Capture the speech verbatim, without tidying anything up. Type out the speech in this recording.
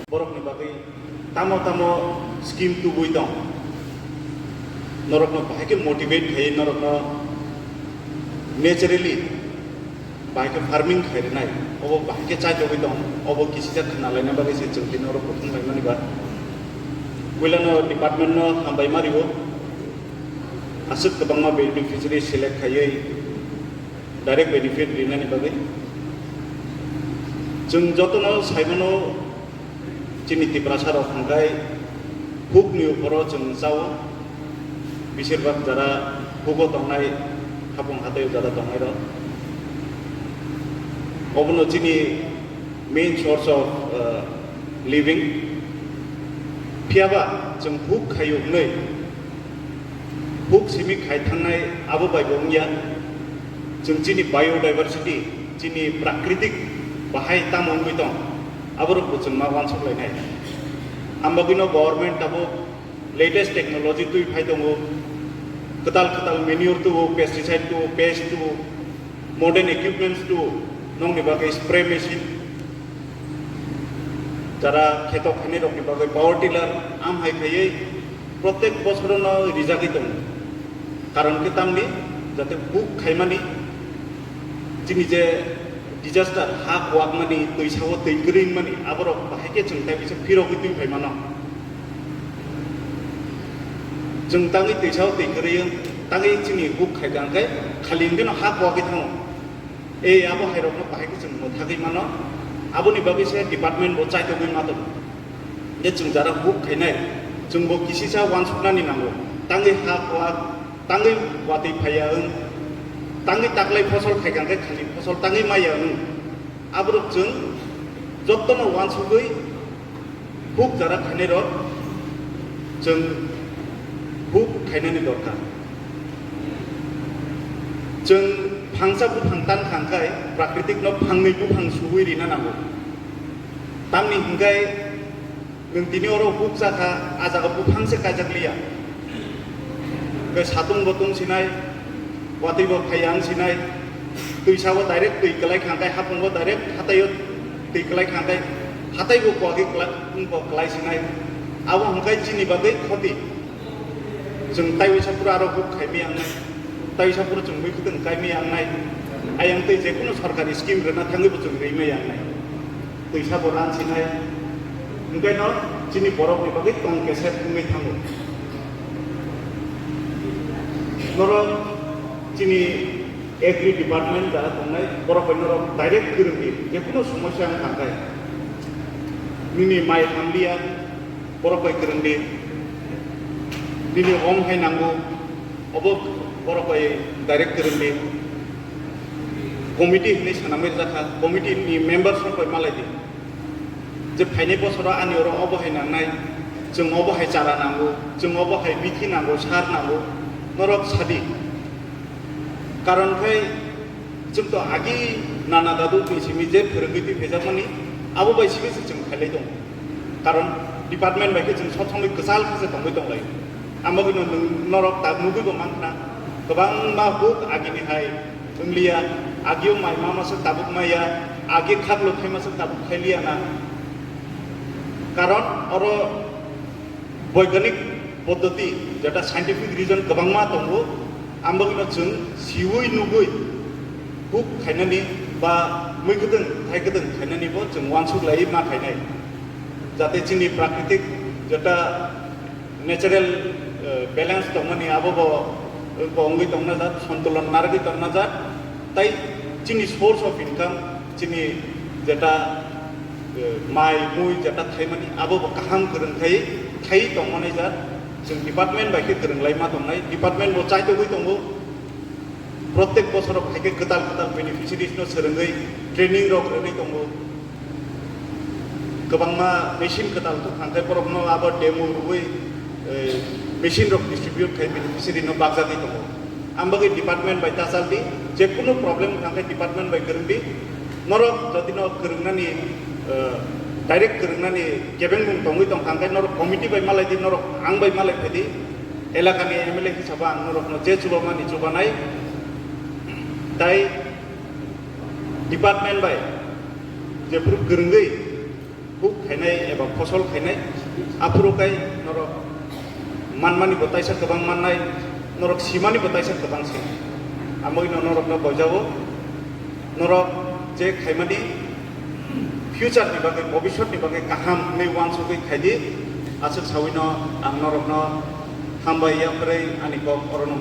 Borokni bagwi tamo tamo scheme tubui tong, norokno bahai khe motivate khaiwi norokno naturally bahai khe farming khai rwnai, obo bahai khe chaitogwi tong, obo kisijak khna laina bagwi se chwng tini oro kuthum laimani ba. Puilano department no hambai ma rio, aswk kwbangma beneficiary select khaiwi direct benefit rinani bagwi. Chwng jotono saimano, chini Tiprasa rok hwnkhe hukni uporo chwng chao, besirbak jara hugo tongnai, hapung hatai jara tongnai rok. Obono chini main source of, uh, living. Phiyaba chwng huk khaio hwnwi, huk simi khai thangnai abo bai bo wngya. Chwng chini biodiversity, chini prakritik bahai tamo wngwi tong, aborok bo chwng ma uansuk lainai. Ambagwino government tabuk latest technology twi phai tongo, kwtal kwtal manure tuo, pesticide tuo, pest tuo, modern equipments tuo, nokni bagwi spray machine, jara kheto khainai rokni bagwi power tiller, am hai khaiwi protek bosorono rijagwi tongo. Karon khe tamni jate huk khaimani, chini je disaster, ha kuwakmani, twi sao twi kwrwi wngmani, aborok bahai khe chwng tai bisa phirogwi twi phaimano. Chwng tangwi twi sao twi kwrwi wng, tangwi chini huk khai kha hwnkhe khali hwnkhe no ha kuwagwi thango. Ei abo hairokno bahai khe chwng mwthagwi mano, aboni bagwi se department bo chaitogwi ma tongo. Je chwng jara huk khainai, chwng bo kisisa uansuknani nango. Tangwi ha kuwak, tangwi watwi phaiya wng, tangwi taklai phosol khai kha hwnkhe khali phosol tangwi maiya wng. Aborok chwng jotono uansugwi huk jara khainai rok chwng huk khainani dorkar. Chwng phangsa buphang tan kha hwnkhe prakritik no phangnwi buphang suwi rina nango. Tamni hwnkhe nwng tini oro huk jakha, a jaga buphang se kaijak liya. Hwnkhe satung bo tong sinai, watwi bo phai ang sinai, twi sabo direct twi kwlai kha hwnkhe, hapung bo direct hatai o twi kwlai kha hwnkhe, hatai bo kuwagwi kwlai, wng bo kwlai sinai. Abo hwnkhe chini bagwi khoti. Chwng taiwi saphuru aro huk khaimaya wngnai, taiwi saphuru chwng mui kwthwng kaimaya wngnai, ayang tei jekunu sorkari scheme rwna thangwi bo chwng rwimaya wngnai. Twisa bo ran sinai, hwnkhe no chini borokni bagwi tong kesep wngwi thango. Norok chini agri department jara tongnai, borok bai norok direct kwrwngdi, jekunu somosya wng kha khe. Nini mai hamliya, borok bai kwrwngdi, nini om hai nango, obo borok bai direct kwrwngdi. Committee hinwi sanamwi rwjakha, committee ni members rok bai malaidi. Je phainai bosoro ani oro obo hai nangnai, chwng obo hai chara nango, chwng obo hai bithi nango, sar nango, norok sadi. Karon khai chwng to agi nana dadu ni simi je phwrwngwi twi phaijakmani, abo bai simi se chwng khailai tongo. Karon department bai khe chwng sob somoi kwchal khe se tongwi tonglai. Amo bino nwng norok ta nugwi bo mankha, kwbangma huk agini hai wngliya, agio mai ma masa tabuk maya, agi khaklo khai masa tabuk khailiya na. Karon oro boiganik poddoti, jeta scientific reason kwbangma tongo, ambagino chwng siwi nugwi huk khainani ba mui kwdwng thai kwdwng khainani bo chwng uansuk laiwi ma khainai, jate chini prakritik jeta natural, eh, balance tongmani abo bo, eh, bo wngwi tongna jak, sontulon narwgwi tongna jak, tai chini source of income, chini jeta, eh, mai mui jeta thaimani abo bo kaham kwrwng khai thai tongmani jak, chwng department bai khe kwrwng lai ma tongnai, department bo chaitogwi tongo, Protek bosoro hai khe kwtal kwtal beneficiaries no swrwngwi training rok rwgwi tongo. Kwbangma machine kwtal tong thang khe borok no abo demo rwui, eh, machine rok distribute khai beneficiary no bakjagwi tongo. Ang bagwi department bai ta chaldi, je kunu problem thang khe department bai kwrwngdi. Norok jodi no kwrwngnani, eh, direct kwrwngnani kebengmung tongwi tong thang khe norok committee bai malai di, norok ang bai malai phai di. Elakani M L A hisabo ang norokno je chubamani chubanai, tai department bai jephuru kwrwngwi huk khainai eba phosol khainai, aphuru kai norok manmani bo taisa kwbang mannai, norok simani bo taisa kwbang sinai. Amogino norokno boijago, norok je khaimani future ni bagwi, bobiswt ni bagwi kaham hwnwi uansugwi khaidi, aswk sawino ang norokno hambai yapharwi ani kok orono